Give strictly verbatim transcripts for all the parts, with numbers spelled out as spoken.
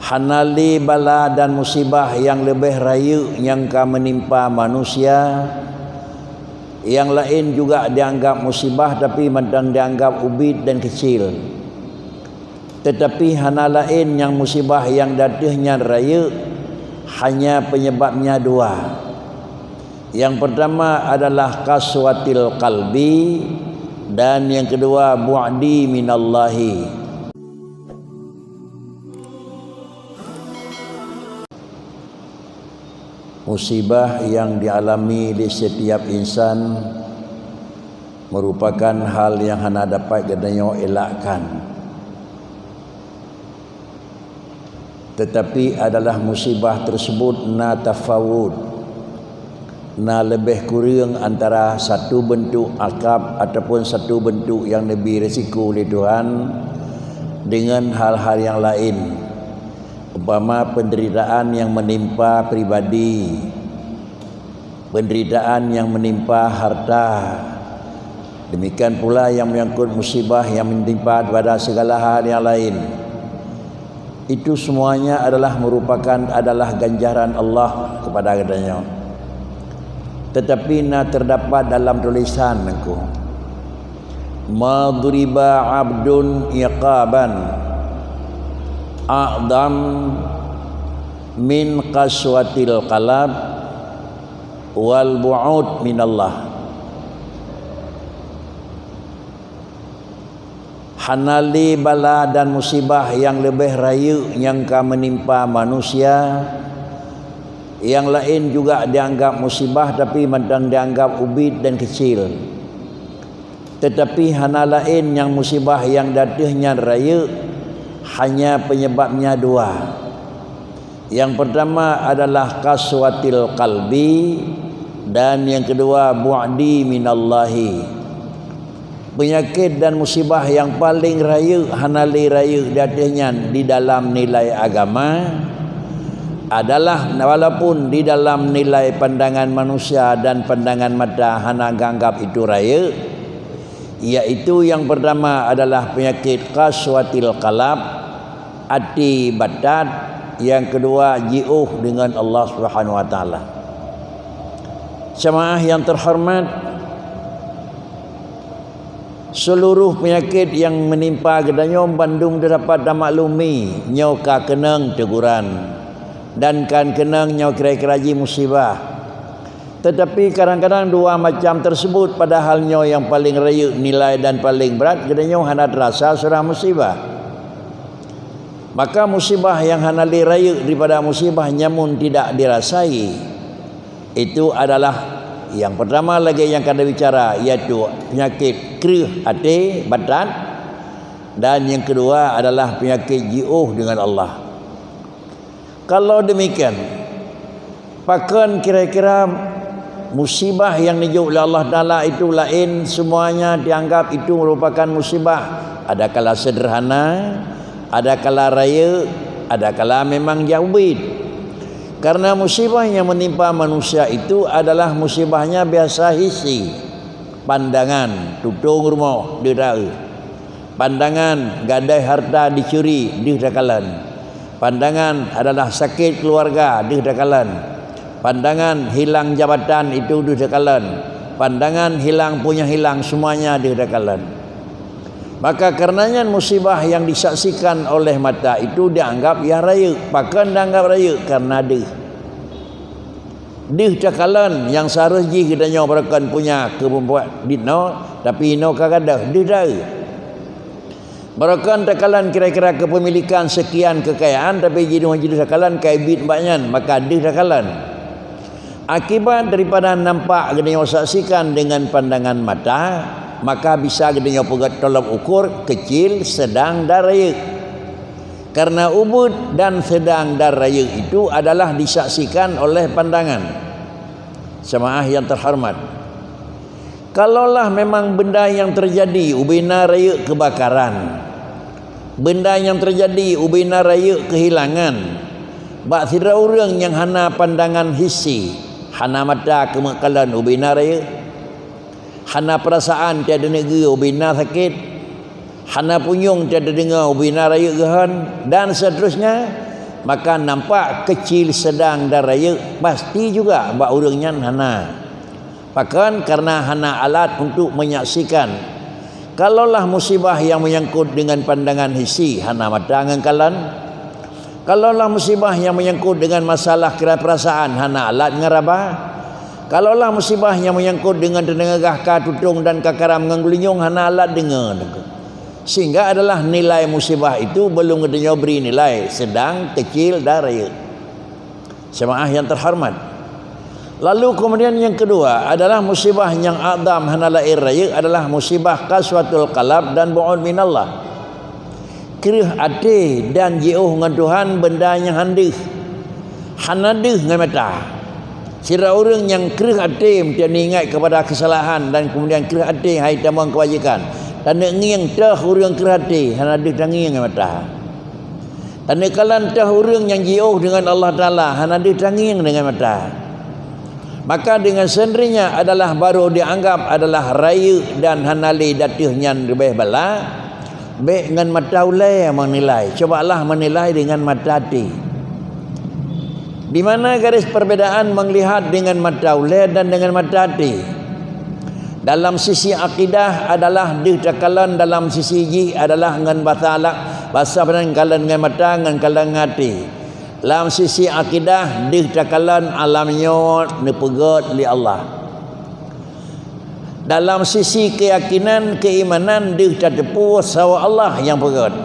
Hana lé bala dan musibah nyang leubeh rayeuk nyang ka meunimpa manusia. Nyang laén juga dianggap musibah, tapi mantong dianggap ubit dan kecil. Tetapi hana laén nyang musibah nyang di ateueh nyan rayeuk, hanya penyebabnya dua. Yang pertama adalah qaswatil qalbi, dan yang kedua bu'di minallahi. Musibah yang dialami di setiap insan merupakan hal yang hana dapat geutanyoe elakkan. Tetapi adalah musibah tersebut na tafawut, na leubeh kureueng antara satu bentuk akab ataupun satu bentuk yang neubri risiko lé Tuhan dengan hal-hal yang laén, umpama penderitaan yang menimpa pribadi, penderitaan yang menimpa harta. Demikian pula yang menyangkut musibah yang menimpa pada segala hal yang lain. Itu semuanya adalah merupakan, adalah ganjaran Allah kepada geutanyoe. Tetapi na terdapat dalam tulisan Teungku, "Ma duriba abdun iqaban a'dham min qaswatil qalb wal bu'ud minallah." Hana lé bala dan musibah nyang leubeh rayeuk nyang ka meunimpa manusia. Nyang laén juga dianggap musibah, tapi mantong dianggap ubit dan kecil. Tetapi hana laén nyang musibah nyang di ateueh nyan rayeuk, hanya penyebabnya dua. Yang pertama adalah qaswatil qalbi, dan yang kedua bu'di minallahi. Penyakit dan musibah yang paling rayeuk, hana lé rayeuk di ateueh nyan di dalam nilai agama adalah, walaupun di dalam nilai pandangan manusia dan pandangan mata hana geuanggap itu rayeuk, yaitu yang pertama adalah penyakit qaswatil qalb, até batat, yang kedua jiôh dengan Allah Subhanahu wa Taala. Jemaah yang terhormat, seluruh penyakit yang menimpa geutanyoe bandum dapat tamaklumi, nyoe ka keunong teguran dan kan keunong nyoe kira-kira jih musibah. Tetapi kadang-kadang dua macam tersebut, padahal nyoe yang paling rayeuk nilai dan paling brat, geutanyoe hana terasa seurah musibah. Maka musibah yang hana lé rayeuk daripada musibah nyamun tidak dirasai, itu adalah yang pertama lagi yang ka bicara, yaitu penyakit kreueh até, batat, dan yang kedua adalah penyakit jiôh dengan Allah. Kalau demikian, pakon kira-kira musibah yang dijok lé Allah Taala itu laén, semuanya dianggap itu merupakan musibah? Adakala sederhana, adakala rayeuk, adakala memang jak ubit. Karena musibah yang menimpa manusia itu adalah musibahnya biasa hissi, pandangan, tutong rumoh, deuda. Pandangan gadai harta dicuri, deuh takalon. Pandangan adalah sakét keuluwarga, deuh takalon. Pandangan hilang jabatan, itu deuh takalon. Pandangan hilang, punya hilang, semuanya deuh takalon. Maka karenanya musibah yang disaksikan oleh mata itu dianggap yang rayeuk. Pakon dianggap rayeuk? Karena deuh. Deuh takalon nyang seharus jih geutanyoe barokon punya keu peubuet dinoe, tapi inoe ka gadôh, deuh deuh. Barokon takalon kira-kira keupeumilékan seukian keukayaan, tapi jinoe jideuh takalon ka ibit bak nyan, maka deuh takalon. Akibat daripada nampak geutanyoe saksikan dengan pandangan mata, maka bisa geutanyoe peugét tolok ukur kecil, sedang, dan rayeuk. Karena ubit dan sedang dan rayeuk itu adalah disaksikan oleh pandangan. Jemaah yang terhormat, kalaulah memang benda yang terjadi ubena rayeuk keubakaran, benda yang terjadi ubena rayeuk keuhilangan, bak sidroe ureuëng nyang hana pandangan hissi, hana mata keumeukalon ubena rayeuk, hana peurasaan tieb teuneuk geu ubena sakét, hana punyueng tieb teudeungoe ubena rayeuk geuhon, dan seuterusnya, Maka nampak kecil, sedang dan rayeuk pasti juga bak ureuëng nyan hana. Pakon? Karena hana alat untuk menyaksikan. Kalaulah musibah yang menyangkut dengan pandangan hissi, hana mata ngon kalon. Kalaulah musibah yang menyangkut dengan masalah kira perasaan, hana alat ngon raba. Kalaulah musibah yang menyangkut dengan teungoh gah ka tutong dan ka karam ngon geulinyueng, hana alat deungoe. Sehingga adalah nilai musibah itu belum geutanyoe beri nilai sedang, kecil dan rayeuk. Jemaah yang terhormat. Lalu kemudian yang kedua adalah musibah nyang azam hana laén rayeuk adalah musibah qaswatul qalb dan bu'ud minallah. Kreueh até dan jiôh ngon Tuhan benda nyang han deuh. Hana deuh ngon mata. Sidroe ureuëng nyang kreueh até meunyoe ingat kepada kesalahan dan kemudian kreueh até hai tamong kewajikan. Taneuk ngieng teuh ureuëng kreueh até, hana deuh tangieng ngon mata. Taneuk kalon teuh ureuëng nyang jiôh deungon Allah Taala, hana deuh tangieng deungon mata. Maka dengan sendirinya adalah baru dianggap adalah rayeuk dan hana lé ateueh nyan leubeh bala, bék ngon mata ulée meunilai. Cobalah meunilai dengan mata até. Di mana garis perbedaan melihat dengan mata ulée dan dengan mata até? Dalam sisi akidah adalah deuh takalon, dalam sisi jih adalah ngon basa la-, basa badan kalon ngon mata, ngon kalon ngon até. Lam sisi akidah deuh takalon alam nyoe neupeugét lé Allah. Dalam sisi keyakinan, keimanan deuh tateupeue sawa Allah nyang peugét.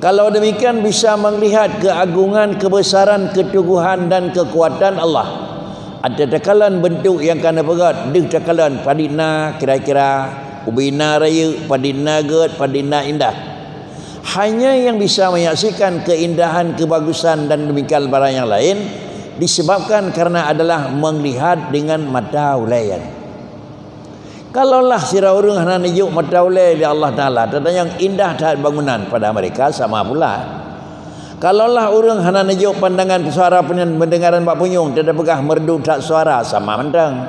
Kalau demikian bisa melihat keagungan, kebesaran, keteguhan dan kekuatan Allah. Até takalon bentuk nyang ka neupeugét, deuh takalon padit na kira-kira, ubé na rayeuk, padit na gét, padit na indah. Hanya yang bisa menyaksikan keindahan, kebagusan dan demikian barang yang lain disebabkan karena adalah melihat dengan mata ulée. Kalaulah sidroe ureuëng hana neujok mata ulée lé Allah Taala, tatanyong indah that bangunan pada mereka sama pula. Kalaulah ureuëng hana neujok pandangan suara pendengaran bak punyueng, teupeugah merdu that suara sama mantong.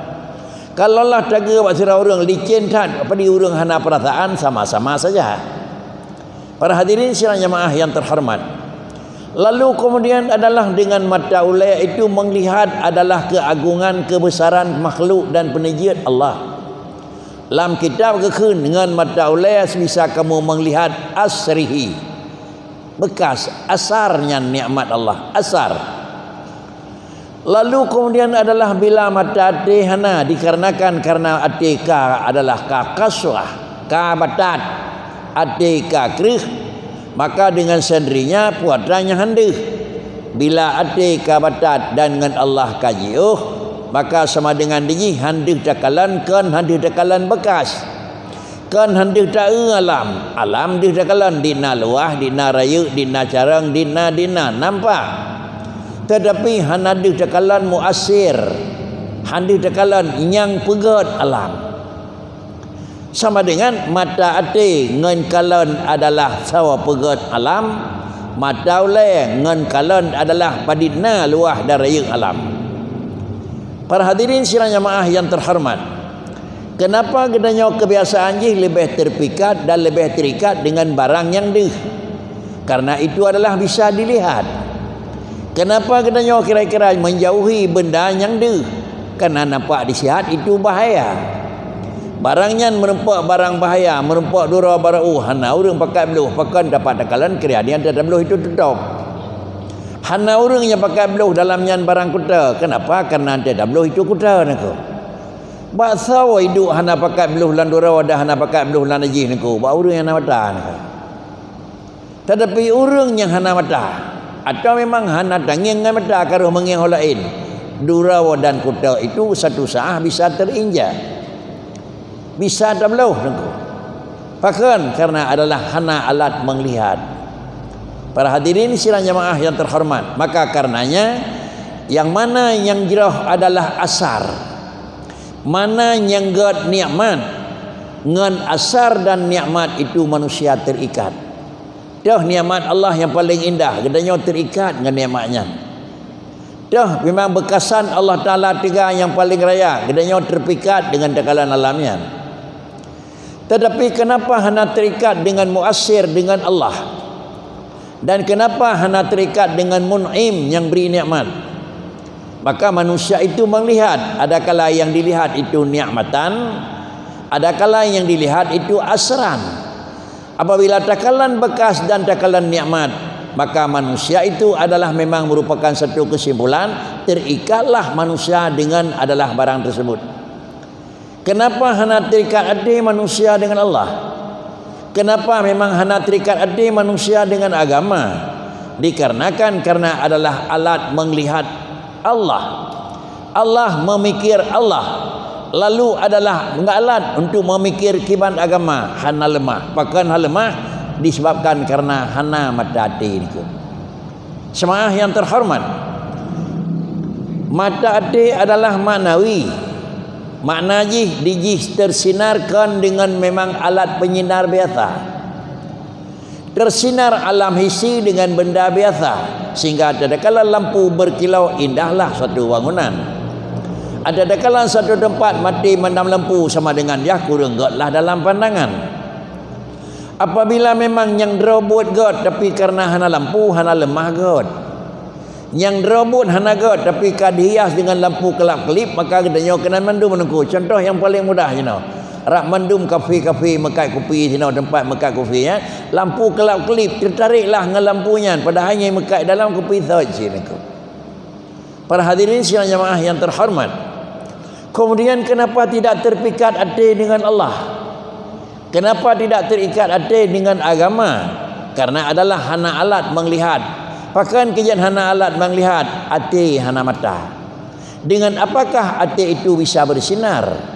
Kalaulah tageue bak sidroe ureuëng licén that, padit ureuëng hana perasaan sama-sama saja. Para hadirin sidang jamaah yang terhormat. Lalu kemudian adalah dengan mata ulée itu melihat adalah keagungan, kebesaran makhluk dan peuneujeut Allah. Lam kitab geukheun ngon mata ulée bisa kamu melihat asrihi. Bekas asar nyan nikmat Allah, asar. Lalu kemudian adalah bila mata até hana dikarenakan karena até ka adalah ka kaswah, ka batat, até ka kreueh, maka dengan sendirinya puatannya han deuh. Bila até ka batat dan ngon Allah ka jiôh, maka sama dengan dijih han deuh takalon kon han deuh takalon bekas. Kon han deuh taeu alam. Alam deuh takalon, dina luwah, dina rayeuk, dina carông, dina, dina nampak. Tetapi hana deuh takalon muasir. Han deuh takalon nyang peugét alam. Sama dengan mata até ngon kalon adalah sawa peugét alam, mata ulée ngon kalon adalah padit na luwah dan rayeuk alam. Para hadirin sidang jamaah yang terhormat, kenapa geutanyoe kebiasaan jih leubeh terpikat dan leubeh terikat dengan barang nyang deuh? Karena itu adalah bisa dilihat. Kenapa geutanyoe kira-kira menjauhi benda nyang deuh? Karena nampak disihat itu bahaya. Barang nyan meurumpok barang bahaya, meurumpok dura barô, hana ureuëng pakat bloh, pakon dapat takalon kira nyan tabloh itu tutôb. Hana ureuëng nyang pakat bloh dalam nyan barang kuta. Kenapa? Karena tabloh itu kuta nako. Bak sawa iduek hana pakat bloh lam dura dan hana pakat bloh lam najih niko, bak ureuëng nyang hana mata niko. Tetapi ureuëng nyang hana mata, atau memang hana tangieng ngon mata karoh meungieng ho laén, dura dan kuta itu satu saah bisa terinjak. Bisa tabloh niko. Pakon? Karena adalah hana alat melihat. Para hadirin sidang jamaah yang terhormat, maka karenanya yang mana nyang jroh adalah asar. Mana nyang gét nikmat, ngon asar dan nikmat itu manusia terikat. Toh nikmat Allah nyang paling indah, geutanyoe terikat ngon nikmat nyan. Toh memang beukasan Allah Taala teuga nyang paling raya, geutanyoe terpikat dengan teukalan alam nyan. Tetapi kenapa hana terikat dengan muasir dengan Allah? Dan kenapa hana terikat dengan Mun'im yang beri nikmat? Maka manusia itu melihat, adakala yang dilihat itu nikmatan, adakala yang dilihat itu asran. Apabila takalon bekas dan takalon nikmat, maka manusia itu adalah memang merupakan satu kesimpulan, terikatlah manusia dengan adalah barang tersebut. Kenapa hana terikat até manusia dengan Allah? Kenapa memang hana terikat até manusia dengan agama? Dikarenakan karena adalah alat melihat Allah. Allah memikir Allah. Lalu adalah alat untuk memikir kiban agama hana leumah. Pakon hana leumah? Disebabkan karena hana mata até niko. Jemaah yang terhormat, mata até adalah maknawi. Makna jih dijih tersinar kon dengan memang alat penyinar biasa. Tersinar alam hissi dengan benda biasa, sehingga tatkala lampu berkilau, indahlah suatu bangunan. Tatkala suatu tempat mati mandam lampu, sama dengan yah kureueng göt lah dalam pandangan. Apabila memang nyang droe buet göt, tapi karena hana lampu, hana leumah göt. Nyang droe buet hana göt, tapi ka dihias dengan lampu kelap-kelip, maka geutanyoe keunan mandum meunungku. Contoh nyang paleng mudah jinoe. Rab mandum kafe-kafe meukat kupi jinoe, tempat meukat kupi, ya. Lampu kelap-kelip, teutariklah ngon lampu nyan, padahai nyang meukat dalam kupi sot cit niko. Para hadirin sidang jamaah yang terhormat. Kemudian kenapa tidak terikat até dengan Allah? Kenapa tidak terikat até dengan agama? Karena adalah hana alat melihat. Pakon keu jeuet hana alat melihat? Até hana mata. Dengan apakah até itu bisa bersinar?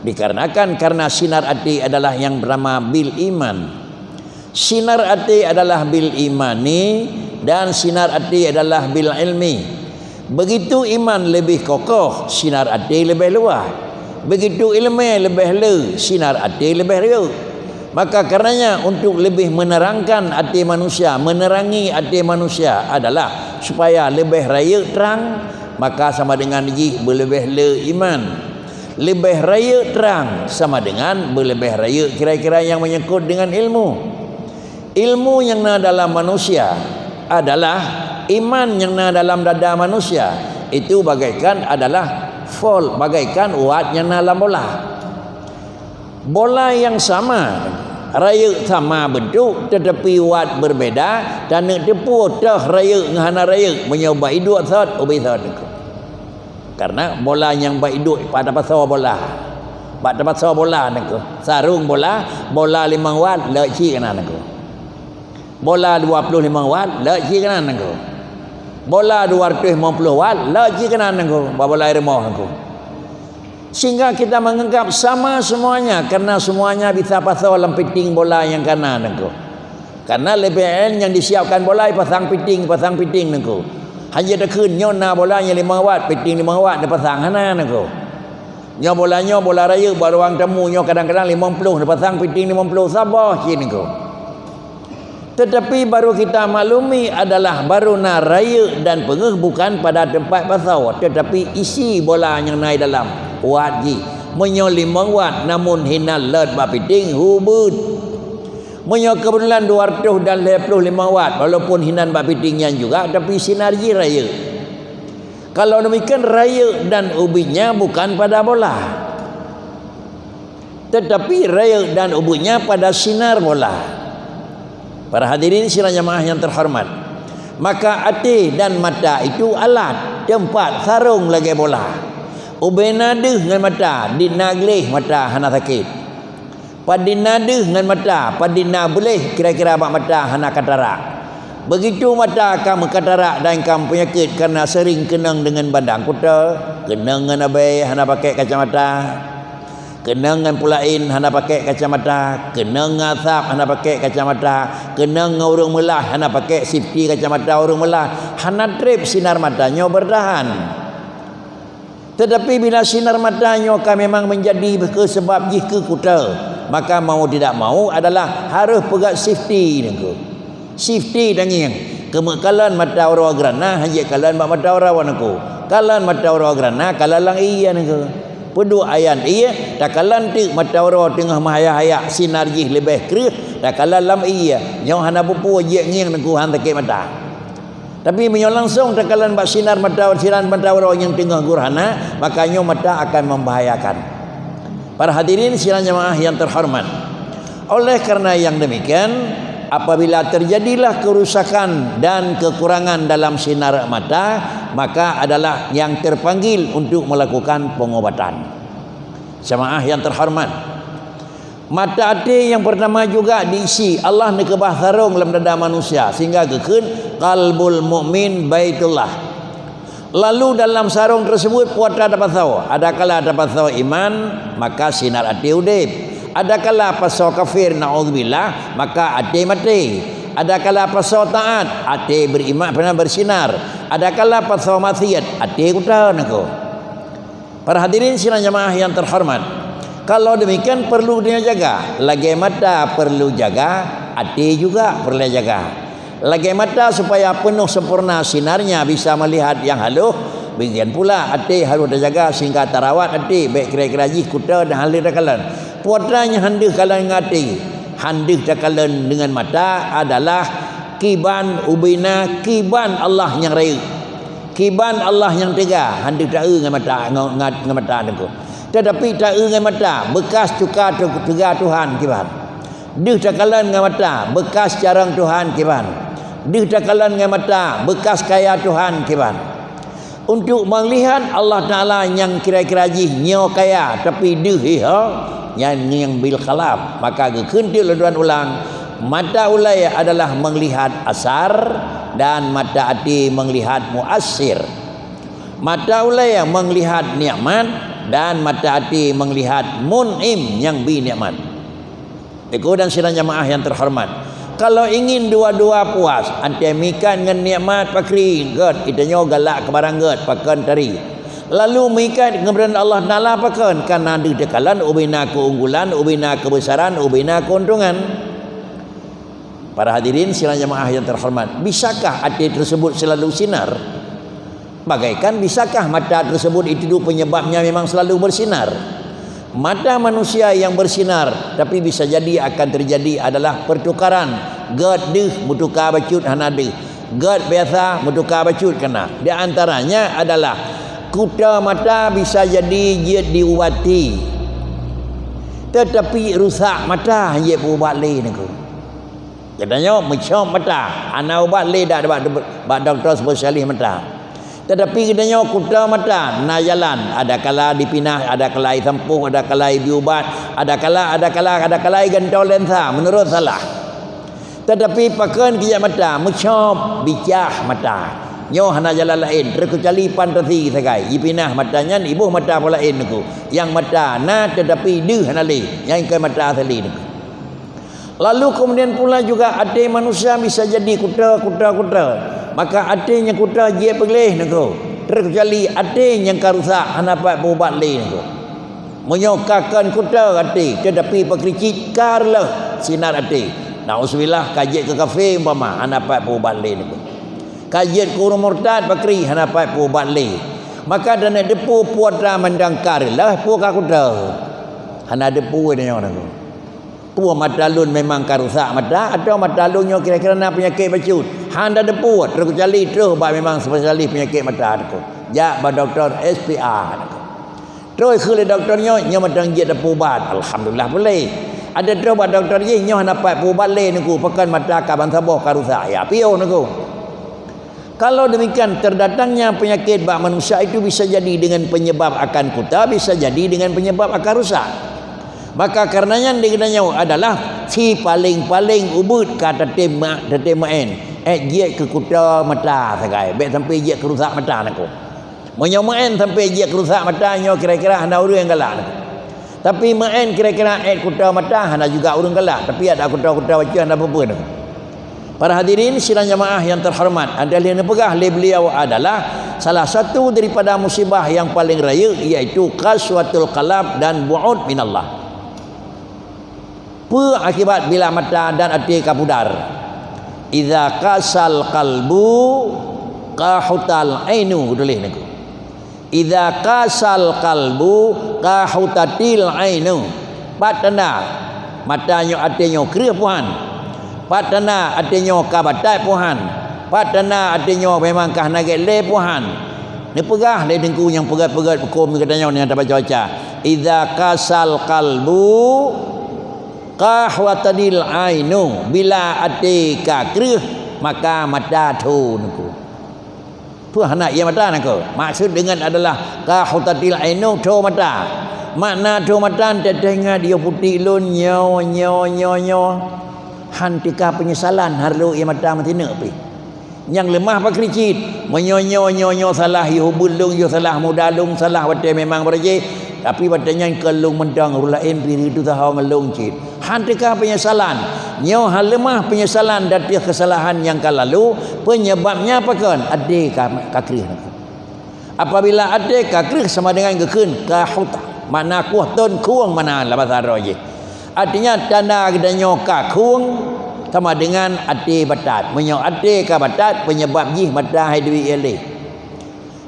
Dikarenakan karena sinar até adalah yang bernama bil iman. Sinar até adalah bil imani dan sinar até adalah bil ilmi. Begitu iman leubeh kokoh, sinar até leubeh luwah. Begitu ileumé leubeh le, sinar até leubeh rayeuk. Maka karenanya untuk leubeh menerangkan até manusia, menerangi até manusia adalah supaya leubeh rayeuk trang, maka sama dengan jih beuleubeh le iman. Leubeh rayeuk trang sama dengan beuleubeh rayeuk kira-kira nyang menyangkut dengan ilmu. Ilmu nyang na dalam manusia adalah iman nyang na dalam dada manusia. Itu bagaikan adalah fault, bagaikan wat nyang na lam bola. Bola nyang sama, rayeuk sama beuntuk, tetapi wat berbeda, taneuk teupeue toh rayeuk ngon hana rayeuk, meunyoe bak iduek sot, ubé sot. Karena bola nyang bak iduek, bak tapasoe bola. Bak tapasoe bola niko. Sarong bola, bola limong wat, le cit keunan niko. Bola dua puluh limong wat, le cit keunan niko. Bola dua ratus limong puluh wat, le cit keunan niko. Bak bola rumoh niko. Sehingga kita menganggap sama semuanya, karena semuanya bisa pasoe lam piting bola nyang kana niko. Karena leubeh en nyang disiapkan bola, pasang piting, pasang piting niko. Hana takheun nyoe na bola nyang limong wat, piting limong wat neupasang, hana niko. Nyoe bola nyoe, bola rayeuk bak ruang tamu nyoe kadang-kadang limong puluh neupasang, piting limong puluh, saboh cit niko. Tetapi baru kita maklumi adalah baru na rayeuk dan peungeuh bukan pada tempat pasoe, tetapi isi bola nyang na di dalam, wat jih. Meunyoe limong wat, namun hinan leuet bak piting, hubut. Meunyoe keubeutulan dua ratus dan lhèe ploh limong wat, walaupun hinan bak piting nyan juga, tapi sinar jih rayeuk. Kalau demikian, rayeuk dan ubitnya bukan pada bola, tetapi rayeuk dan ubitnya pada sinar bola. Para hadirin sidang jamaah yang terhormat, maka até dan mata itu alat, teumpat, sarong lagèe bola. Ubé na deuh ngon mata, di na gleh mata hana sakét. Padit na deuh ngon mata, padit na beuleh kira-kira bak mata hana katarak. Begitu mata ka meukatarak dan ka meupeunyakét kareuna seuring keunong deungon bandang kuta, keunong ngon abèe hana pakèk kacamata, keunong ngon peulaén hana pakèk kacamata, keunong ngon asab hana pakèk kacamata, keunong ngon ureueng meulaih hana pakèk safety kacamata ureueng meulaih, hana trép sinar mata nyoe beurtahan. Teutapi bila sinar mata nyoe ka memang meunjadi keu seubab jih keu kuta, maka mau tidak mau adalah harôh peugöt safety nangku. Safety tangieng. Keumeuk kalon mata uroe geurana, hanjeuet kalon bak mata uroe nangku. Kalon mata uroe geurana, kalon lam ie nangku. Peuduek ayat ie, takalon teuk mata uroe teungoh meuhayat-hayat sinar jih leubeh kreueh, takalon lam ie, nyoe hana peue-peue jeuet ngieng teungku han sakét mata. Tapi meunyoe langsong takalon bak sinar mata, sinar mata uroe nyang teungoh gurhana, maka nyoe mata akan membahayakan. Para hadirin sidang jamaah yang terhormat. Oleh karena yang demikian, apabila terjadilah kerusakan dan kekurangan dalam sinar mata, maka adalah yang terpanggil untuk melakukan pengobatan. Jamaah yang terhormat, mata até yang pertama juga diisi. Allah neukeubah sarong lam dada manusia sehingga geukheun qalbul mukmin baitullah. Lalu dalam sarong tersebut peue atra tapasoe. Adakala tapasoe iman, maka sinar até udeb. Adakala pasoe kafir, naudzubillah, maka até maté. Adakala pasoe taat, até beriman, pernah bersinar. Adakala pasoe maksiat, até kuta neuko. Para hadirin sidang jamaah yang terhormat, kalau demikian perlu dia jaga. Lagée mata perlu jaga, até juga perlu jaga. Lagée mata supaya penuh sempurna sinarnya bisa melihat yang halus, demikian pula até harus dijaga sehingga tarawat até, baik kira-kira jih kuta dan hal takalon. Peue atra nyang han deuh kalon ngon até, han deuh takalon dengan mata adalah kiban ubena kiban Allah nyang rayeuk. Kiban Allah nyang teuga, han deuh taeu ngon mata, ngon, ngon, ngon mata teungku. Tetapi taeu ngon mata, beukas tuka tu-, teuga Tuhan kiban. Deuh takalon ngon mata, beukas carông Tuhan kiban. Deuh takalon ngon mata, beukas kaya Tuhan kiban. Untuk meulihat Allah Taala nyang kira-kira jih nyoe kaya, tapi deuh iha, nyan nyang bil khalaf. Maka geukheun teuk lôn tuan ulang, mata ulée adalah meulihat asar dan mata até meulihat muasir. Mata ulée meulihat nikmat dan mata até meulihat mun'im nyang bi nikmat. Teungku dan sidang jamaah yang terhormat, kalau ingin dua-dua puas, antai meuikat ngon nikmat pakri gét, geutanyoe galak keu barang gét, pakon tari. Lalu meuikat ngon Allah Taala pakon, kana deuh takalon ubena keunggulan, ubena kebesaran, ubena keuntungan. Para hadirin sidang jamaah yang terhormat, bisakah até tersebut selalu sinar? Bagaikan bisakah mata tersebut itu penyebabnya memang selalu bersinar? Mata manusia yang bersinar, tapi bisa jadi akan terjadi adalah pertukaran. Gét deuh meutuka bacut hana deuh. Gét biasa meutuka bacut kana. Di antaranya adalah kuta mata bisa jadi jeuet diubati. Tetapi rusak mata jeuet peuubat lé neugku. Geutanyoe meucom mata, hana ubat lé dak bak, bak dokto spesialis mata. Tetapi geutanyoe kuta mata na jalan, adakala dipinah, adakala isampoh, adakala ibiubat, adakala, adakala, adakala igantoe lensa meunurot salah. Tetapi pakon keujak mata, meucom, bicah mata. Nyoe hana jalan laén, teukecuali pantasi sagai, ipinah mata nyan iboh mata peue laén neugku. Nyang mata na tetapi deuh hana lé, nyang keu mata asali neugku. Lalu kemudian pula juga até manusia bisa jadi kuta, kuta, kuta. Maka até nyang kuta jeuet peugleh neugku. Teukecuali até nyang ka rusak hana pat peuubat lé neugku. Meunyoe ka kon kuta até, tetapi peukricit ka reuloh sinar até. Nauzubillah, ka jeuet keu kafé umpama hana pat peuubat lé neugku. Ka jeuet keu ureuëng murtad pakri hana pat peuubat lé. Maka dan deupeu peue atra mandang ka reuloh peue ka kuta. Hana deupeu nyoe neugku. Peue mata lôn memang ka rusak mata, atawa mata lôn nyoe kira-kira na peunyakét bacut? Hana deupeu, teukecuali troh bak memang spesialis peunyakét mata neugku. Jak bak dokto S P A neugku. Troh kheun lé dokto nyoe, nyoe mantong jeuet tapeuubat. Alhamdulillah puléh. Ada troh bak dokto jih, nyoe hana pat peuubat lé neugku, pakon mata ka bansaboh ka rusak. Ya piôh neugku. Kalau demikian, terdatangnya penyakit bak manusia itu bisa jadi dengan penyebab akan kuta, bisa jadi dengan penyebab akan rusak. Maka karena nyan di geutanyoe adalah si paléng-paléng ubeut ka tatem ma-, tatem maén. Eh, jeuet keu kuta mata sagai, bék sampai jeuet keu rusak mata neugku. Meunyoe maén sampai jeuet keu rusak mata nyoe kira-kira hana ureuëng galak neugku. Tapi maén kira-kira ék kuta mata hana juga ureuëng galak, tapi ada kuta-kuta bacut hana peue-peue neugku. Para hadirin sidang jamaah yang terhormat, ada lheueh neupeugah lé beliau adalah salah satu daripada musibah yang paling rayeuk, yaitu qaswatul qalb dan bu'ud minallah. Peue akibat bila mata dan até ka pudar? Idza qasal qalbu qahutal ainu, tuléh neugku. Idza qasal qalbu qahutatil ainu. Pat tanda mata nyoe até nyoe kreueh puhan. Pat tanda até nyoe ka batat puhan. Pat tanda até nyoe memang ka hana gét lé puhan. Neupeugah lé Teungku nyang peugét-peugét huköm geutanyoe nyang tabaca-baca. Idza qasal qalbu qahutatil ainu. Bila até ka kreueh, maka mata tho Teungku. Peue hana ié mata nangko? Maksud deungon adalah qahutatil ainu, tho mata. Makna tho mata, teuingat yoh putéh lôn nyoe, nyoe, nyoe, nyoe. Han teuka peunyesalan, hareulo ié mata meusineuk pih. Nyang leumah pakri cit, meunyoe nyoe, nyoe, nyoe salah, yoh ubeut lôn, yoh salah muda lôn, salah watée memang beurajih, tapi watée nyan keu lôn mantong ureuëng laén pih teusaho ngon lôn cit. Han teuka peunyesalan. Nyoe han leumah peunyesalan ateueh keusalahan nyang ka lalu, peunyeubabnya pakon? Até ka, ka kreueh. Apabila até ka kreueh sama dengan geukheun ka huta. Makna kueh thon khueng makna lam basa droe jih. Artinya tanda geutanyoe ka khueng sama dengan até batat. Meunyoe até ka batat, peunyeubab jih mata hai duek ié lé.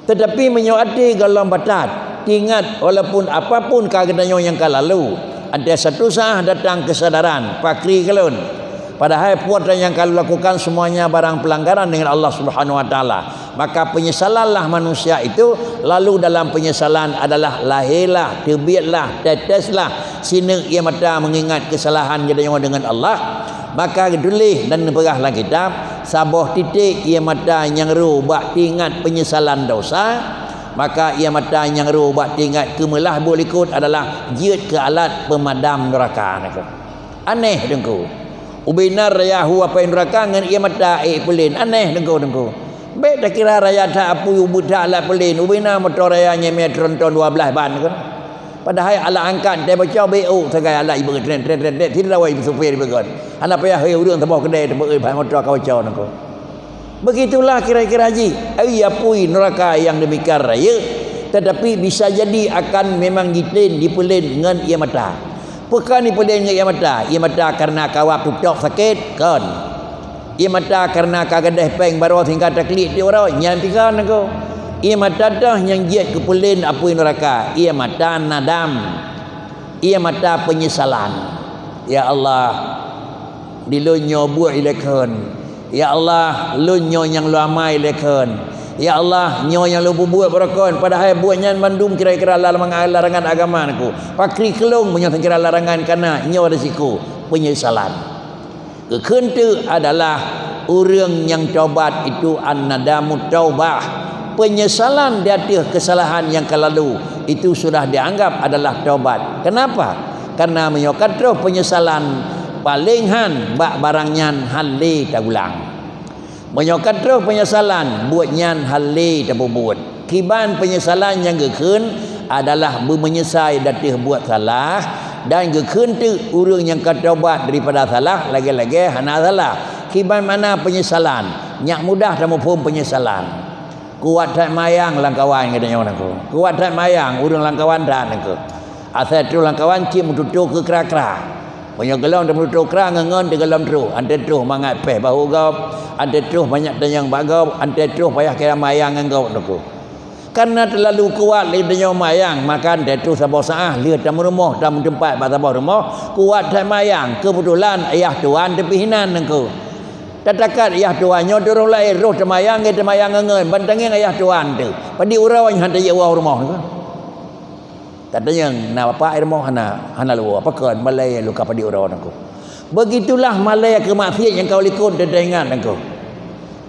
Tetapi meunyoe até gohlom batat, teuingat walaupun apapun ka geutanyoe nyang ka lalu, até satu saat datang keusadaran, pakri keu lôn. Padahai peue nyang ka lôn lakukan semuanya barang pelanggaran dengan Allah Subhanahu Wa Taala. Maka penyesalanlah manusia itu, lalu dalam penyesalan adalah lahirlah, teubietlah, teteslah sineuk ié mata mengingat kesalahan geutanyoe dengan Allah. Maka geutuléh dan neupeugah lam kitab, saboh titék ié mata nyang rô bak teuingat peunyesalan dosa, maka ié mata nyang rô bak teuingat keumeulah buet likot adalah jeuet keu alat peumadam neuraka. Aneh Teungku. Ubena raya hu api neuraka ngon ié mata ék peulén. Aneh Teungku, Teungku. Bék takira raya that apui ubeut that alat peulén. Ubena moto raya nyemé tronton dua belas ban Teungku. Padahai alat angkat teuboco bék ôk sagai alat ibeut tren tren tren tren sidroe ibeut supir ibeut gon. Hana payah hei ureuëng saboh keudè teubeuet bak moto ka boco Teungku. Begitulah kira-kira jih, ai apui neuraka nyang demikian rayeuk, tetapi bisa jadi akan memang jitén jipeulén ngon ié mata. Peue ka jipeulén ngon ié mata? Ié mata kareuna ka wab tutôp sakét? Kon. Ié mata kareuna ka gadôh péng baroe sehingga taklik tiep uroe? Nyan pih kon Teungku. Ié mata toh nyang jeuet keupeulén apui neuraka, ié mata nadam. Ié mata peunyesalan. Ya Allah, di lôn nyoe buet ilée kheun. Ya Allah, lôn nyoe nyang lôn amai ilée kheun. Ya Allah, nyoe nyang lôn peubuet baroe kheun, padahai buet nyan mandum kira-kira larangan, larangan agama Teungku. Pakri keu lôn meunyoe kira larangan kana nyoe risiko peunyesalan. Geukheun teuk adalah ureuëng nyang tobat itu an-nadamu taubah. Peunyesalan di ateueh keusalahan nyang ka lalu itu sudah dianggap adalah tobat. Kenapa? Karena meunyoe ka troh peunyesalan, paleng han bak barang nyan han lé tagulang. Meunyoe ka troh peunyesalan, buet nyan han lé tapeubuet. Kiban peunyesalan nyang geukheun adalah beumeunyeusai di ateueh buet salah dan geukheun teuk ureuëng nyang ka tobat daripada salah lagée-lagée hana salah. Kiban makna peunyesalan, nyak mudah tamuphom peunyesalan. Kuat that mayang lam kawan geutanyoe Teungku. Kuat that mayang ureuëng lam kawan that Teungku. Asai troh lam kawan cit meututoe keu kra-kra. Meunyoe gohlom teumeututoe kra ngon-ngon teugohlom troh, anté troh mangat péh bahô gob, anté troh banyak tanyong bak gob, anté troh payah kira mayang ngon gob Teungku. Karena teulalu kuat lé tanyoe mayang, maka anté troh saboh saát lheueh tameurumoh, tameuteumpat bak saboh rumoh, kuat that mayang, keubeutulan ayah tuan teupih inan Teungku. Tatakat ayah tuan nyoe di ureuëng laén, roh teumayang, geuh teumayang ngon-ngon, ban tangieng ayah tuan teuh. Padit uroe nyan han tajak woe rumoh Teungku. Tatanyong na bapak i rumoh hana, hana luwa, pakon malée luka padit uroe Teungku. Begitulah malée keu maksiet nyang ka likot teuingat Teungku.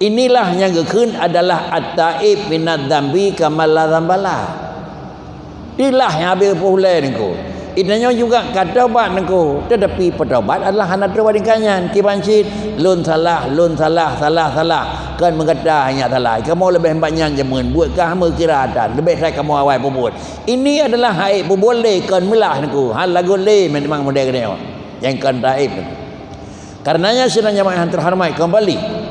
Inilah nyang geukheun adalah at-taib minadz-dzambi kaman la dzambalah. Itulah nyang habéh peuhulée Teungku. Geutanyoe juga ka tobat Teungku, tetapi peutobat adalah hana troh bak tingkat nyan. Kiban cit, lôn salah, lôn salah, salah, salah. Kon meugata hanya salah. Kamoe leubeh bak nyan jameun, buet ka meukira that. Leubeh that kamoe awai peubuet. Ini adalah hai peubuet lé kon meulah Teungku. Hal lagot lé memang model geutanyoe. Nyang kon taib Teungku. Karenanya sidang jamaah yang terhormat kembali.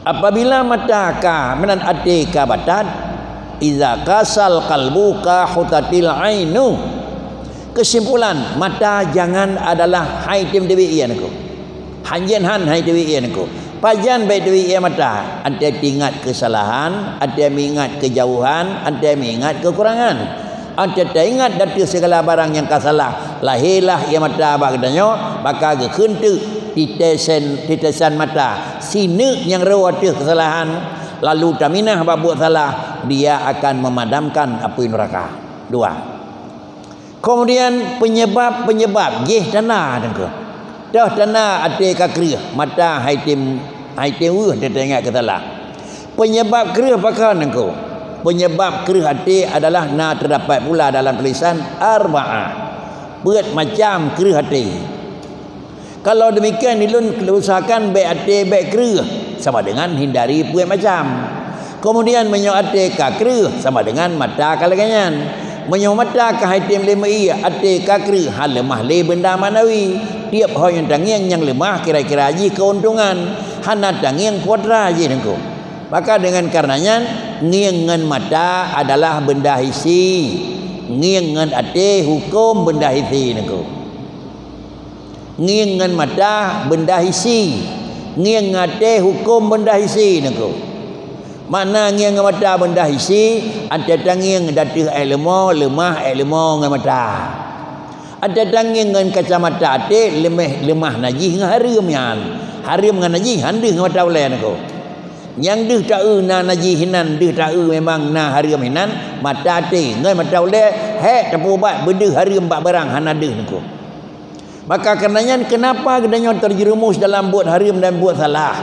Apabila mata ka meunan até ka batat, iza kasal qalbu ka hutatil ainu. Kesimpulan, mata jangan adalah hai tem dewi ian ku. Hanjen han hai dewi ian ku. Pajan bèk teubiet ie mata? Watèe teuingat keusalahan, watèe meuingat keujauhan, watèe meuingat keukurangan. Watèe teuingat ateueh sigala barang nyang ka salah, lahé lah ie mata bak geutanyoe, maka geukheun teuk titesan, titesan mata, sineuk nyang rô ateueh keusalahan, lalu taminah bak buet salah, dia akan memadamkan apui neraka. Dua. Keumudian, peunyeubab-peunyeubab jih tanda, Teungku. Toh tanda até ka kreueh, mata hai tem, hai tem weueh teuingat keu salah. Peunyeubab kreueh pakon, Teungku? Peunyeubab kreueh até adalah na teudapat pula dalam tulisan arba'ah. Peuet macam kreueh até. Kalau demikian, ulôn usahakan bèk até bèk kreueh, sama dengan hindari peuet macam. Keumudian, meunyoe até ka kreueh, sama dengan mata ka lagèe nyan. Meunyoe mata ka hai tem lé meuiek, até ka kreueh, han leumah lé beunda maknawi. Tiep ho nyang tangieng nyang leumah kira-kira jih keuntungan, hana tangieng putra jih, Teungku. Maka dengan kareuna nyan, ngieng ngon mata adalah beunda hisi. Ngieng ngon até huköm beunda hisi, Teungku. Ngieng ngon mata beunda hisi, ngieng ngon até huköm beunda hisi, Teungku. Makna ngieng ngon mata beunda hisi, watèe tangieng ateueh èk leumo, leumah èk leumo ngon mata. Watèe tangieng ngon kacamata até, leumah, leumah najih ngon hareuem nyan. Hareuem ngon najih han deuh ngon mata ulèe, Teungku. Nyang deuh taeu na najih hinan, deuh taeu memang na hareuem hinan, mata até ngon mata ulèe, hèk tapeuubat beudeuh hareuem bak barang hana deuh, Teungku. Maka kareuna nyan, keunapa geutanyoe teujeureumus dalam buet hareuem dan buet salah?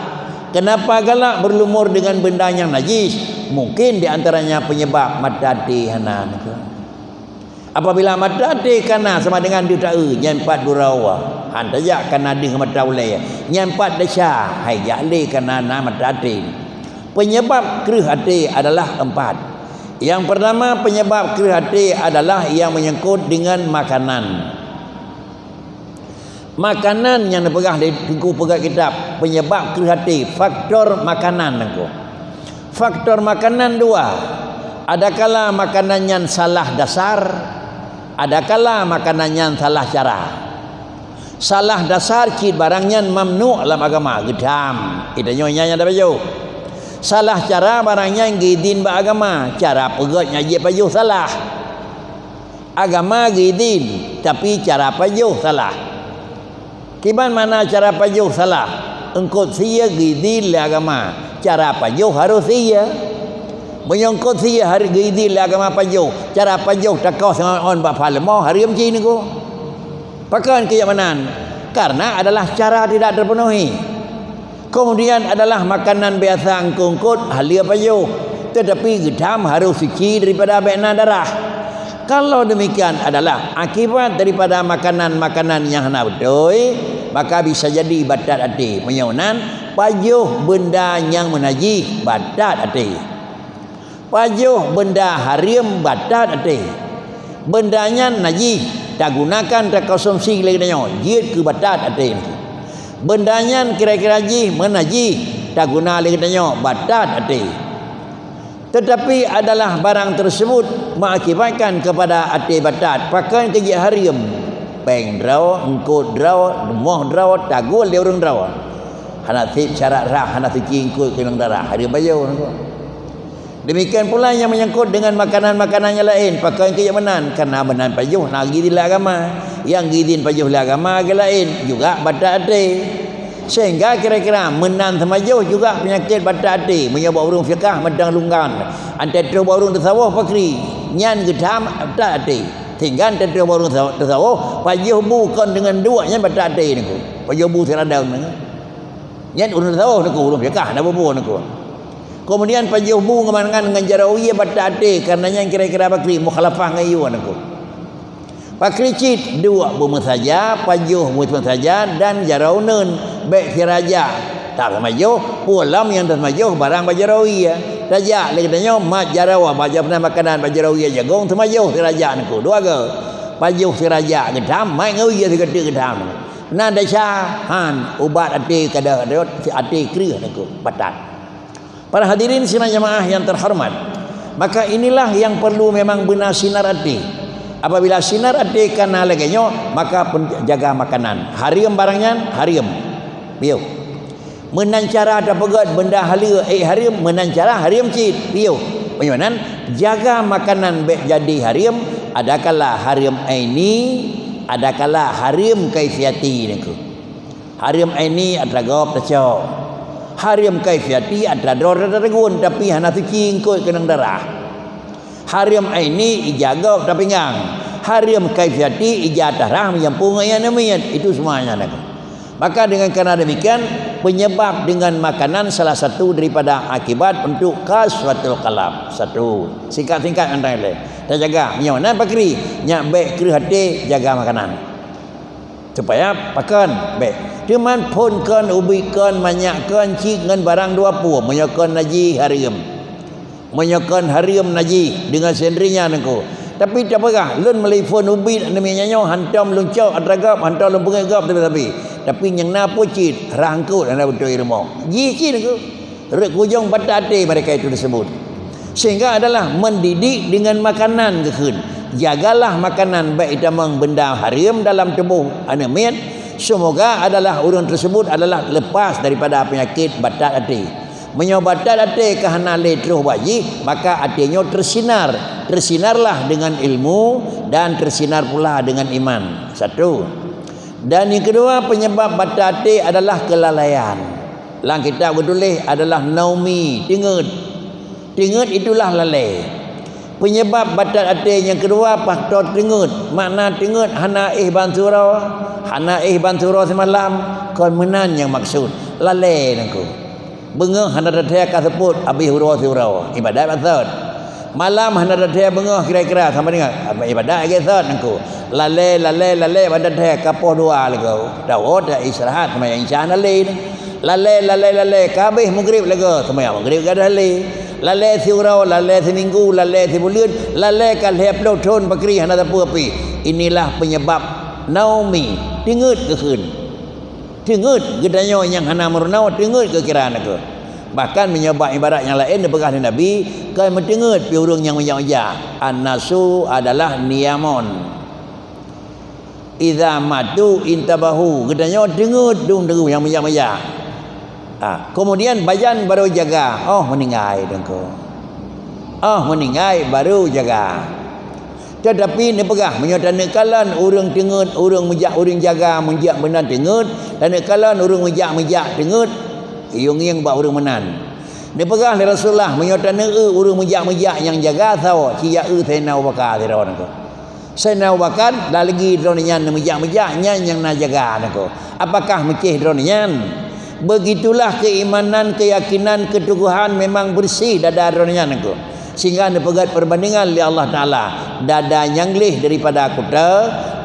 Keunapa galak beurlumor deungon beunda nyang najih? Mungken di antaranya peunyeubab mata até hana, Teungku. Apabila mata até ka na sama dengan deuh taeu, nyan pat droe, han tajak ka na deuh mata ulèe, nyan pat desya, hai jak lé ka na, na mata até. Peunyeubab kreueh até adalah empat. Nyang peurtama, peunyeubab kreueh até adalah nyang menyangkut deungon makanan. Makanan nyang neupeugah lé Teungku peugah kitab, peunyeubab kreueh até, faktor makanan, Teungku. Faktor makanan dua. Adakala makanan nyan salah dasar, adakala makanan nyan salah cara. Salah dasar cit barang nyan mamnu' lam agama, geutham. Geutanyoe nyan nyang tapajoh. Salah cara barang nyan geuidhin bak agama, cara peugöt nyang jeuet pajoh salah. Agama geuidhin, tapi cara pajoh salah. Kiban makna cara pajoh salah? Eungkôt sie geuidhin lé agama, cara pajoh harôh sie. Meunyoe eungkôt sie harôh geuidhin lé agama pajoh, cara pajoh takoh seungon bak pha leumo, hareuem cit, Teungku. Pakon keu jak meunan? Karena adalah cara tidak terpenuhi. Kemudian adalah makanan biasa eungkôt-eungkôt haleue pajoh, tetapi geutham harôh suci daripada bèk na darah. Kalau demikian adalah akibat daripada makanan-makanan nyang hana beutôi, maka bisa jadi batat até. Meunyoe nan, pajoh beunda nyang meunajih batat até. Pajoh beunda hareuem batat até. Beunda nyan najih, tagunakan, takonsumsi lé geutanyoe, jeuet keu batat até. Beunda nyan kira-kira jih meunajih, taguna lé geutanyoe, batat até. Tetapi adalah barang tersebut mengakibatkan kepada até batat, pakon keu jeuet hareuem. Péng droe, eungkôt droe, rumoh droe, taguen lé ureueng droe. Hana sép syarat rhah, hana suci eungkôt keu nyang darah, hareuem pajoh. Demikian pula nyang menyangkut dengan makanan-makanan nyang laén, pakon keu jak meunan, karena meunan pajoh na geuidhin lé agama. Nyang geuidhin pajoh lé agama geu laén juga batat até. Sehingga kira-kira meunan teumajoh juga peunyakét batat até. Meunyoe bak ureueng fiqah mantong lunggan, 'an teutroh bak ureueng tasawuf pakri, nyan geutham batat até. Sehingga 'an teutroh bak ureueng tasawuf, pajoh bu kon deungon duek nyan batat até, Teungku. Pajoh bu siradong, Teungku. Nyan ureueng tasawuf, Teungku, ureueng fiqah na bubu, Teungku. Kemudian pajoh bu ngon mangan ngon jaroe wie batat até, karena nyan kira-kira pakri mukhalafah ngon yue, Teungku. Pakri cit, duek beumeusaja, pajoh beumeusaja, dan jaroe uneuen bèk sirajak. Taseumajoh, peue lom nyang taseumajoh barang bak jaroe wie. Tajak lé geutanyoe mat jaroe, bak jaroe makanan bak jaroe wie jagong, seumajoh sirajak, Teungku. Dua go. Pajoh sirajak geutham, mat ngon wie sigoe teuk geutham. Na desya, han, ubat até ka deuh, até kreueh, Teungku, batat. Para hadirin sidang jamaah yang terhormat, maka inilah yang perlu memang beuna sinar até. Apabila sinar até ka na lagèe nyoe, maka pen-, jaga makanan. Hareuem barang nyan, hareuem. Piôh. Meunan cara tapeugét benda haleue ék hareuem, meunan cara hareuem cit piôh. Meunyoe nan, jaga makanan bék jadi hareuem, adakala hareuem aini, adakala hareuem kaifiati nangku. Hareuem aini atra gob tacok. Hareuem kaifiati atra droe tatagun, tapi hana suci eungkôt keunong darah. Hareuem aini ija gob tapinggang. Hareuem kaifiati ija tarah meujampu ngon ié namiet. Itu semuanya nangku. Maka dengan karena demikian, penyebab dengan makanan salah satu daripada akibat untuk qaswatul qalb. Satu. Singkat-singkat antara lain. Tajaga. Nyoe nan pakri. Nyak bék kreueh até jaga makanan. Supaya pakon bék. Teuma phon kon, ubit kon, manyak kon, cit ngon barang dua pue. Meunyoe kon najih hareuem. Meunyoe kon hareuem najih deungon sendirinya nangku. Tapi tapeugah, lôn meuli phon ubit namiet nyoe hantom lôn cok atra gob, hantom lôn peungét gob tapi-tapi. Tapi nyang na pue cit, rhah eungkôt hana beutôi rumoh. Jih cit nangku. Rot kujong batat até mereka itu tersebut. Sehingga adalah mendidik dengan makanan geukheun. Jagalah makanan bék itamong benda hareuem dalam tuboh aneuk miet. Semoga adalah ureuëng tersebut adalah lepas daripada penyakit batat até. Meunyoe batat até ka hana lé troh bak jih, maka até nyoe tersinar. Tersinarlah dengan ilmu dan tersinar pula dengan iman. Satu. Dan yang kedua, penyebab batat até adalah kelalaian. Lam kitab geutuléh adalah naumi, teungeut. Teungeut itulah lalée. Penyebab batat até nyang keudua, faktor teungeut. Makna teungeut hana éh ban siuroe, hana éh ban siuroe simalam, kon meunan nyang maksud. Lalée nangku. Beungoh hana teuthée ka seupôt, abéh uroe siuroe. Ibadat batat. Malam hana teuthée beungoh kira-kira sama dengan ibadat lagée sot nangku. Lalée, lalée, lalée ban teuthée ka poh dua lagoe. Tawoe ta istirahat seumayang Isya hana lé. Lalée, lalée, lalée ka abéh Maghrib lagoe, seumayang Maghrib gadôh lé. Lalée siuroe, lalée siminggu, lalée sibuleuen, lalée ka lhée ploh thon pakri hana sapeue pi. Inilah penyebab naumi, teungeut geukheun. Teungeut geutanyoe nyang hana meurunoe, teungeut geukira nangku. Bahkan meunyoe bak ibarat nyang laén neupeugah lé Nabi, kon meuteungeut pi ureuëng nyang meujak-meujak. An-nasu adalah niyamun. Idza matu intabahu. Geutanyoe teungeut dum teungeut nyang meujak-meujak. Ah, kemudian bajan baru jaga. Oh, meuninggai teungku. Oh, meuninggai baru jaga. Tetapi neupeugah, meunyoe taneuk kalon ureuëng teungeut, ureuëng meujak, ureuëng jaga, meujak meunan teungeut, taneuk kalon ureuëng meujak-meujak teungeut, yue ngieng bak ureuëng meunan. Neupeugah lé Rasulullah, meunyoe taneuk eu ureuëng meujak-meujak nyang jaga, sawoe, ci jak eu Saidina Abu Bakar sidroe nangku. Saidina Abu Bakar, lalagi droeneuh nyan meujak-meujak, nyan nyang na jaga nangku. Apakah meucéh droeneuh nyan? Begitulah keimanan, keyakinan, keteguhan memang bersih dada droeneuh nyan nangku. Sehingga neupeugét perbandingan lé Allah Taala, dada nyang gleh daripada kuta,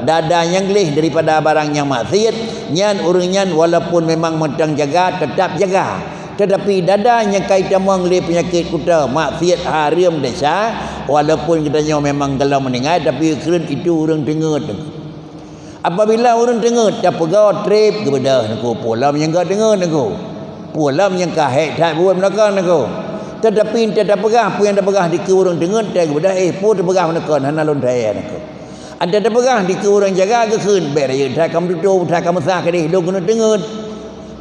dada nyang gleh daripada barang nyang maksiet, nyan ureuëng nyan walaupun memang mantong jaga, tetap jaga. Tetapi dada nyang ka itamong lé peunyakét kuta, maksiet, hareuem, desya, walaupun geutanyoe memang gohlom meuninggai, tapi keureun itu ureuëng teungeut. Apabila ureuëng teungeut, tapeugah treb geubeudôh nangku, peue lom nyang ka teungeut nangku. Peue lom nyang ka hék that buet meunakon nangku. Tetapi entah tapeugah, peue nyang tapeugah dikeue ureuëng teungeut, tai geubeudôh, eh, peue tapeugah meunakon, hana lôn thèe nangku. Entah tapeugah dikeue ureuëng jaga geukheun, bék rayeuk that ka meututoe, that ka meusah keudeh, lôn keuneuk teungeut.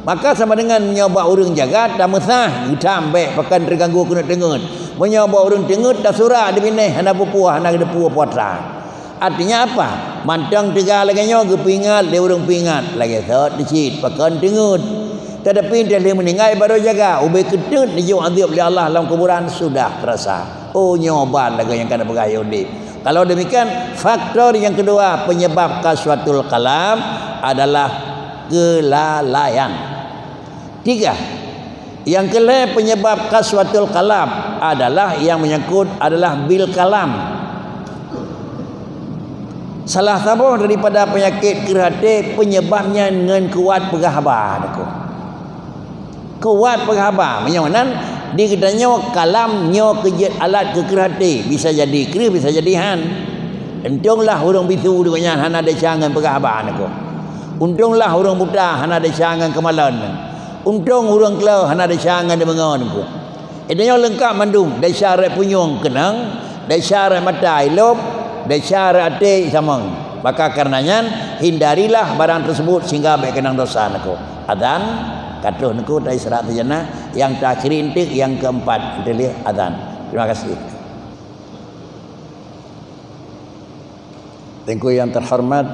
Maka sama dengan meunyoe bak ureuëng jaga, tameusah, geutam bék pakon teuganggu keuneuk teungeut. Meunyoe bak ureuëng teungeut, tasurak dibinéh, hana peue-peue, hana geuteupeue peue atra. Artinya apa? Mantong teuga lagée nyoe geupeuingat lé ureuëng peuingat, lagée sot cit pakon teungeut. Tetapi entah lé meuninggai baru jaga, ubé keuteut neujok azeueb lé Allah lam kuburan sudah terasa. Oh, nyoe ban lagée nyang ka neupeugah Yahudi. Kalau demikian, faktor yang kedua penyebab qaswatul qalb adalah kelalaian. Tiga, yang keulhée penyebab qaswatul qalb adalah yang menyangkut adalah bil kalam. Salah saboh daripada peunyakét kreueh até penyebabnya ngon kuat peugah haba, nangku. Kuat peugah haba, meunyoe nan di geutanyoe kalam nyoe keu jeuet alat keu kreueh até, bisa jadi kreueh, bisa jadi han. Untunglah ureuëng bisu deungon nyan hana desya ngon peugah haba, nangku. Untunglah ureuëng buta hana desya ngon keumalon. Untông ureuëng klo hana desya ngon deungoe, nangku. Geutanyoe leungkap mandum, desya rot punyueng keunong, desya rot mata ilop, desya rot até isamong. Maka kareuna nyan, hindarilah barang tersebut sehingga bék keunong dosa, nangku. Adzan. Ka troh Teungku, ta-Isra' sejenak, nyang terakhir enteuk, nyang keempat, enteuk lheueh azan. Terima kasih. Teungku yang terhormat,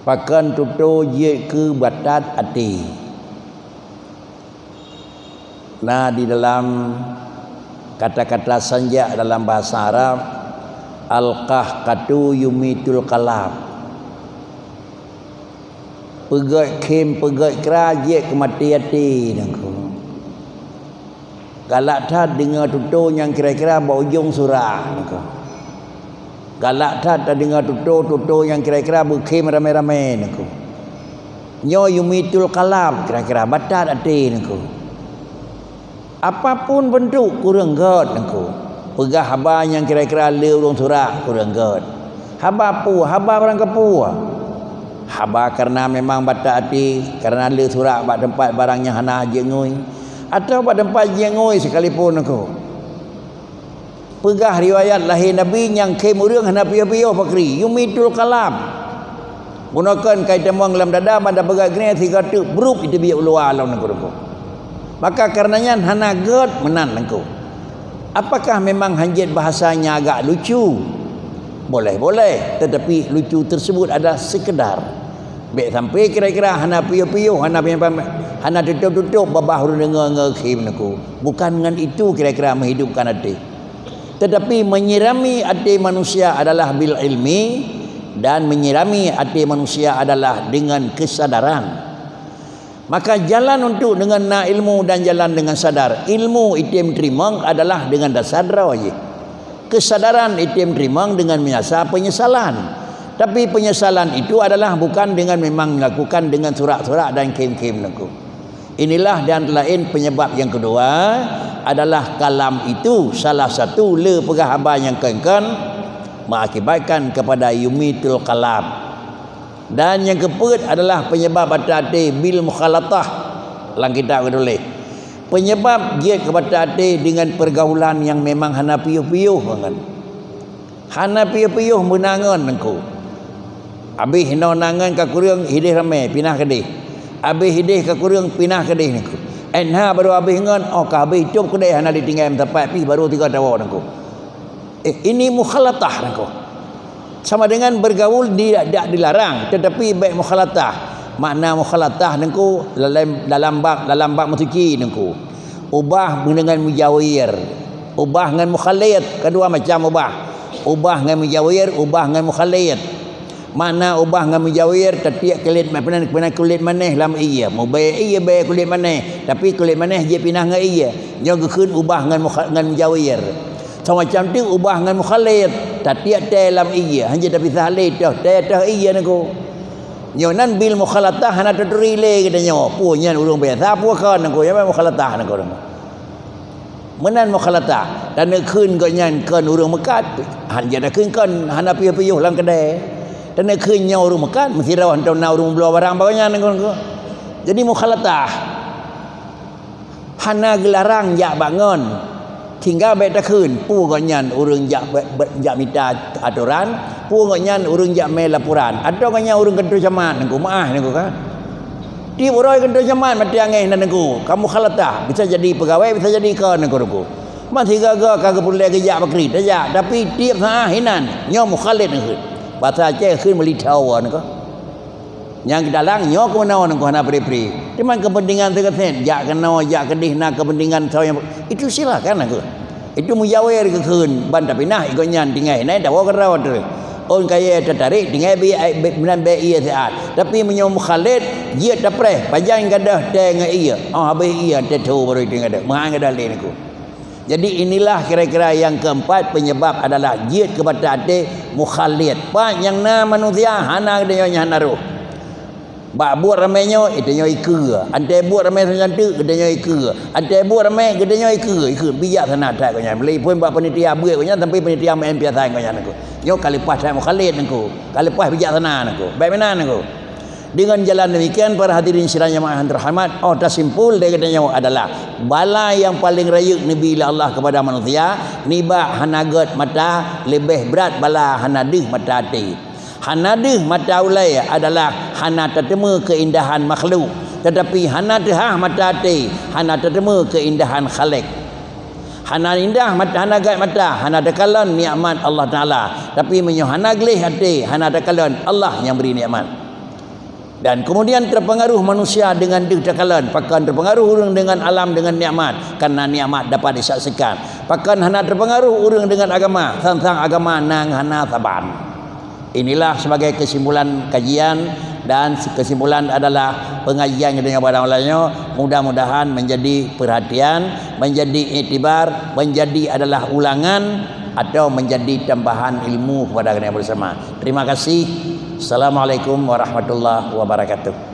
pakon tutoe jeuet keu batat até. Na di dalam kata-kata sanjak dalam bahasa Arab, al-qahqahatu yumitul qalb. Peugét khém, peugét kra jeuet keu maté até, Teungku. Galak that deungoe tutoe nyang kira-kira bak ujong surak, Teungku. Galak that tadeungoe tutoe-tutoe nyang kira-kira beukhém ramé-ramé, Teungku. Nyoe yumitul qalb, kira-kira batat até, Teungku. Apapun bentuk, kureueng gét, Teungku. Peugah haba nyang kira-kira le ureuëng surak, kureueng gét. Haba peue? Haba barang kapeue? Haba kareuna memang batat até, kareuna le surak bak teumpat barang nyang hana jeuet ngui, atawa bak teumpat jeuet ngui sekalipun, Teungku. Peugah riwayat lahé Nabi nyang khém ureuëng hana piôh-piôh pakri, yumitul qalb. Bunoe kon kai tamong lam dada, ban tapeugah geuneuk sigoe teuk bruk jiteubiet u luwa lom, Teungku. Maka kareuna nyan hana gét meunan, Teungku. Apakah memang hanjeuet bahasa nyang agak lucu? Boleh-boleh, tetapi lucu tersebut adalah sekedar. Bék sampai kira-kira hana piôh-piôh, hana penyampai, hana tutup-tutup babah ureuëng deungoe ngon khém, Teungku. Bukan ngon itu kira-kira menghidupkan até. Tetapi menyirami até manusia adalah bil ilmi, dan menyirami até manusia adalah dengan kesadaran. Maka jalan untuk dengan na ilmu dan jalan dengan sadar. Ilmu item teurimong adalah dengan dasar droe jih. Kesadaran item teurimong dengan menyasar penyesalan. Tapi penyesalan itu adalah bukan dengan memang melakukan dengan surak-surak dan khém-khém, Teungku. Inilah dan laén penyebab yang kedua adalah kalam itu salah satu le peugah haba nyang kon-kon mengakibatkan kepada yumitul qalb. Dan nyang keupeuet adalah penyebab batat até bil mukhalatah. Lam kitab geutuléh, penyebab jeuet keu batat até dengan pergaulan nyang memang hana piôh-piôh ngon. Hana piôh-piôh meunan ngon, Teungku. Abéh inoe nan ngon ka kureueng, idéh ramé, pinah keudéh. Abéh idéh ka kureueng, pinah keudéh, Teungku. Ét na baru abéh ngon, oh ka abéh cop keudéh hana ditinggai meusapat pih baru tiga tawoe, Teungku. Eh, ini mukhalatah, Teungku. Sama dengan bergaul di, tidak dilarang, tetapi bék mukhalatah. Makna mukhalatah, Teungku, dalam, dalam bab, dalam bab meusuci, Teungku. Ubah deungon mujawir. Ubah ngon mukhalid, keudua macam ubah. Ubah ngon mujawir, ubah ngon mukhalid. Makna ubah ngon mujawir, tatiek kulét ma-, peunan, peunan kulét manéh lam ié. Mubée ié bée kulét manéh, tapi kulét manéh jipinah ngon ié. Nyoe geukheun ubah ngon mukha-, ngon mujawir. Samacam teuk ubah ngon mukhalid, tatiek tée lam ié, hana tapisah lé toh tée toh ié, Teungku. Nyoe nan bil mukhalatah hana taturi lé geutanyoe. Peue nyan ureuëng biasa, peue kon, Teungku, nyan mukhalathah, Teungku. Meunan mukhalatah. Taneukheun gobnyan kon ureuëng meukat, han jak takheun kon hana piôh-piôh lam keudée. Taneukheun nyoe ureuëng meukat, meusidroe hantom na ureuëng meubloe barang bak gobnyan, Teungku. Jadi mukhalatah. Hana geularang jak bak ngon. Tinggai bék takheun, peue gobnyan ureuëng jak be-, be-, jak mita atoran, peue gobnyan ureuëng jak mé laporan, atawa gobnyan ureuëng keuntôi camat, Teungku, meuáh, Teungku, kan. Tieb uroe keuntôi camat maté angén nan, Teungku, ka mukhalatah, bisa jadi peugawée, bisa jadi kon, Teungku, Teungku. Man sigaga ka geupeureulée geujak pakri, tajak, tapi tieb saát hinan, nyoe mukhalid, Teungku. Basa Aceh kheun meulitho, Teungku. Nyang geudalang nyoe keumeunawon, Teungku, hana pri-pri. Teuma keupeuntengan teukeusét, jak keunoe, jak keudeh, na keupeuntengan soe nyang, itu silakan, Teungku. Itu mujawir geukheun, ban tapinah, gobnyan tinggai, na tawoe keudroe teuh. Ôn kayée tatarek, tinggai bi-, ai-, bi-, meunan bée ié siat. Tapi meunyoe mukhalid, jeuet tapreh, pajan gadôh tée ngon ié. Oh, habéh ié, tée tho baru tinggai gadôh. Meuhan gadôh lé, Teungku. Jadi, inilah kira-kira yang keempat penyebab adalah jeuet keu batat até mukhalid. Pat nyang na manusia hana geutanyoe nyang hana roh. Bak buet ramé nyoe, geutanyoe ikeue. Anté buet ramé sajan teuk, geutanyoe ikeue. Anté buet ramé, geutanyoe ikeue. Ikeue bijaksana that gobnyan. Meulipon bak panitia buet gobnyan sampai panitia meu'en piasan gobnyan, Teungku. Nyoe ka leupah that mukhalid, Teungku. Ka leupah bijaksana, Teungku. Bék meunan, Teungku. Dengan jalan demikian, para hadirin sidang jamaah yang terhormat, oh, tasimpul dari geutanyoe adalah bala yang paling rayeuk neubi lé Allah kepada manusia, nibak hana gét mata, leubeh brat bala hana deuh mata até. Hana deuh mata ulée adalah hana tateumé keuindahan makhluk. Tetapi hana teuhah mata até, hana teuteumé keuindahan Khalik. Hana indah mata, hana gét mata, hana teukalon nikmat Allah Taala. Tapi meunyoe hana gleh até, hana teukalon, Allah nyang bri nikmat. Dan kemudian terpengaruh manusia dengan deuh teukalon, pakon terpengaruh ureuëng dengan alam dengan nikmat, karena nikmat dapat disaksikan. Pakon hana terpengaruh ureuëng dengan agama, sang-sang agama nang hana saban. Inilah sebagai kesimpulan kajian, dan kesimpulan adalah pengajian kita nyoe pada malam nyoe mudah-mudahan menjadi perhatian, menjadi iktibar, menjadi adalah ulangan atau menjadi tambahan ilmu kepada kita bersama. Terima kasih. Assalamualaikum warahmatullahi wabarakatuh.